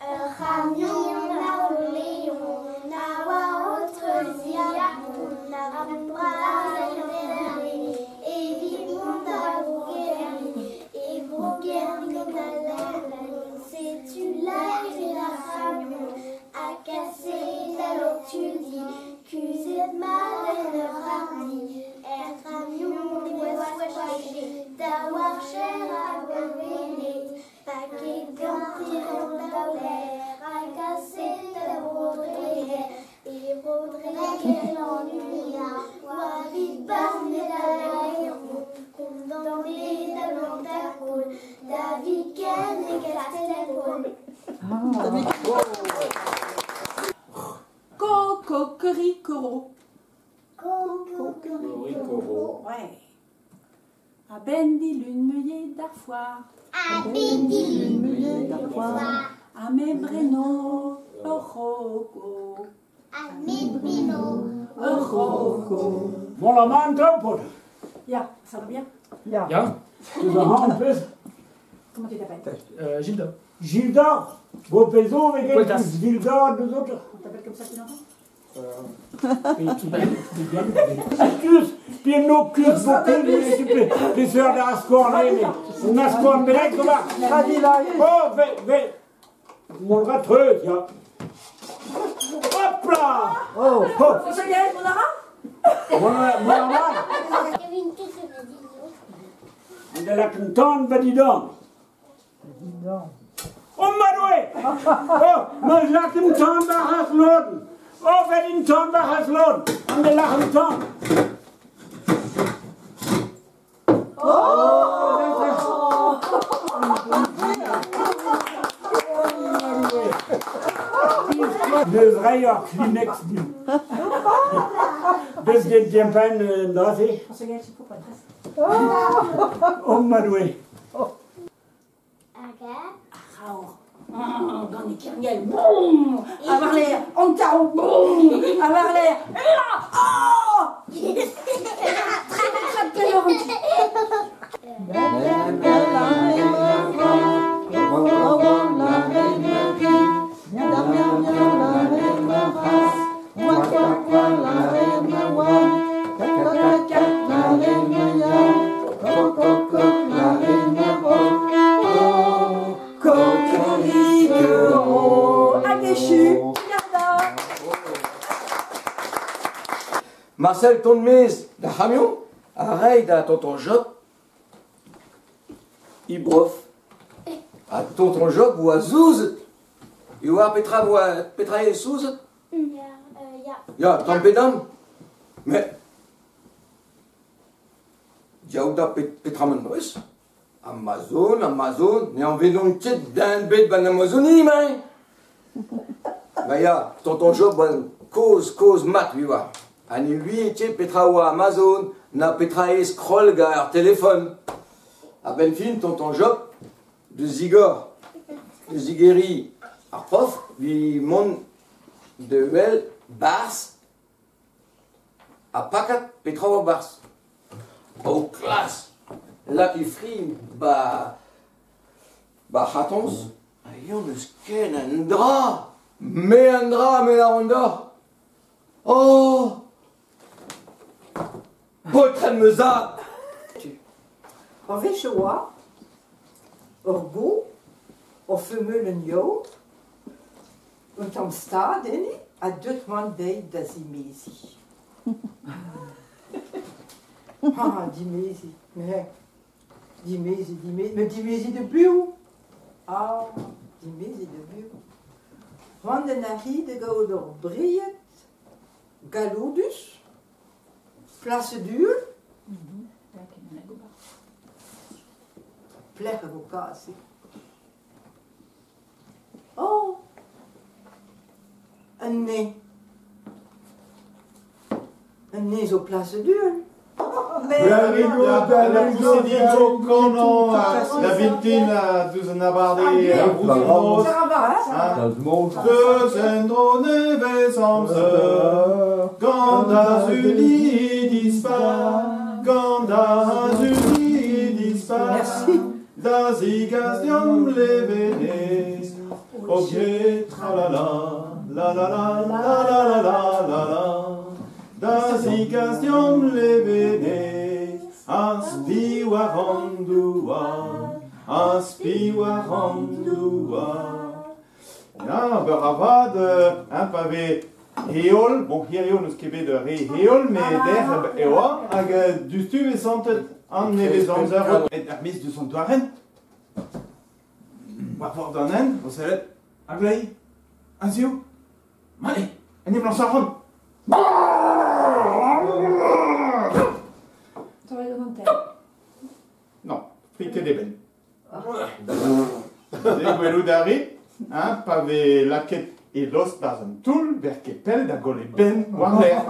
Ur c'hamion a Leon a oa o treuziñ ar pont ar bras en Herne evit mont da Vro-Gerne. E Bro-Gerne da Lannuon, setu laeret ar c'hamion ha kaset da Lotudi, kuzhet mat en ur c'harrdi. Er c'hamion e oa skoachet daou archer hag ur beleg, paket gante an daoler ha kaset da Vro-Dreger. E Bro-Dreger Lannuon oa bet barnet al laeron, kondaonet da Blanterc'houl, da viken e Kastell-Paol. Kokokerikoro. Kokokerikoro. Ouais. A-benn dilun me yay d'ar foar. A-benn dilun me yay d'ar foar. Ha me breno ur c'hoko. Ha me breno ur c'hoko. Mont a ran traoù, paotr. Ya, ça va bien? Ya. Ya. Deus ar c'hant peus. Comment tu t'appelles? Gilda. Gilda. Bo pezo vez Poetas. Gilda deus autres. On t'appelle comme ça depuis longtemps? Pieno cus peseurt da askorn Un askorn bennak zo war. Oh, ve, ve. Mont ra treuz, ya. Hop là! Oh, oh. Mon ara? Mon ara? De la tan va didan. Oh, Madoue! Oh, ma laken tan war ar loden. Oh, vet in tan war ar loden. An de lachen tan. Oh! Neus rei ar Kleenex din. Deus get diempen dra-se. Oh, Madoue. Ar gant e kerniel, boum! A war l'air, an taro, boum! A war l'air, là! Oh! Très, très peur. Marcel Tonmez da c'hamion a rei da tonton Job Ibrof. Ha tonton Job oa zouzet. E oa petra oa petra eo souzet? Ya, ya. Ya, tamm pe damm. Mais diaout da petra man eus. Amazon, Amazon, ne anvedon ket den bet ban Amazoni, mai. Ba ya, tonton Job oa koz, koz mat, ui oa. Ha ne ui ket petra oa Amazon, na petra eo scroll gant ar téléphone. A benn fin, tonton Job, de zigor, de zigeri ar prof, vi mont de wel bars a pakat petra oa bars. O klas! Lak e fri ba c'hatons, a yon eus ken an dra! Me an dra, me la ronda! Oh! Paotr meus a! Ar wech e oa, ur go, ur feumeulenn yo, un tamm stad enni, ha deut oant dezhi da zimeziñ. Ah, dimeziñ, mais dimeziñ, dimeziñ, mais dimeziñ de biv! Ah, dimeziñ de biv. C'hoant en arri da gaout ur bried galloudus, place dur, plec'h a vo kaset. Oh, un nez. Un nez zo place dur. La vintin deus an abarde rouz Deus en dro nevez amzer Gant a zuli dispar Gant a zuli dispar Da zigas deomp levenez Oge, tralala, la la la la la la la la la. Da zigas deomp levenez, a spi war an douar, a spi war an douar. Ya, ur avad, hein, pa vez heol, bon, hirio n'eus ket bet re heol, met dec'h e oa, hag diouzhtu e santet an nevez amzer et ar miz deus an douarenn. War vord an hent, o sellet, a-gleiz, a-zehoù, male, en em lañs a ran. Torret gant an tenn. Non, friket e benn. Se gwelout a rit, hein, pa vez lakaet e lost 'barzh an toull, 'ver ket pell da goll e benn war-lerc'h.